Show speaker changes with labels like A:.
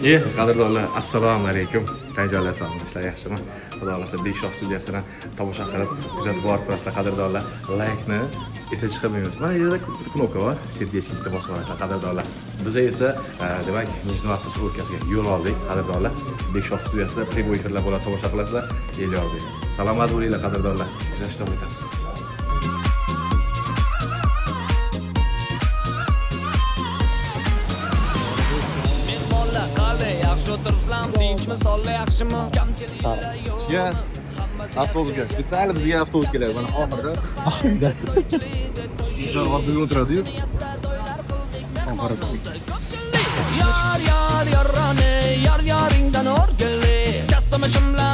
A: Qadrdonlar, assalomu alaykum. Tanjonlar, sog'mi, ishlar yaxshimi? Xudo xohlasa, Bekshoh studiyasini tomosha qilib, kuzatib borib turasizlar, qadrdonlar. Laykni esa chiqarmaymiz. Mana yerda bitta knopka bor, сердечко bitta bosib olasizlar, qadrdonlar. Biz esa, demak, Nijnovartovsk o'lkasiga yo'l oldik, qadrdonlar. Bekshoh studiyasida прямой efirlar bo'ladi, tomosha qilasizlar. Elyor. Salomat bo'linglar, qadrdonlar. Kuzatishda davom etamiz.
B: Mehmonlar, qalay, yaxshi o'tiribsizlarmi, tinchmi, sonlar yaxshimi, kamchiliklar yo'qmi?
A: Avtobusga, специально bizga avtobus keladi mana oxirida. Oxirida. Orqaga o'tiradi-yu. Oxiri bizniki.
B: Yor, yor, yoroni, yor yoringdan o'rgili. Kastimishimlar.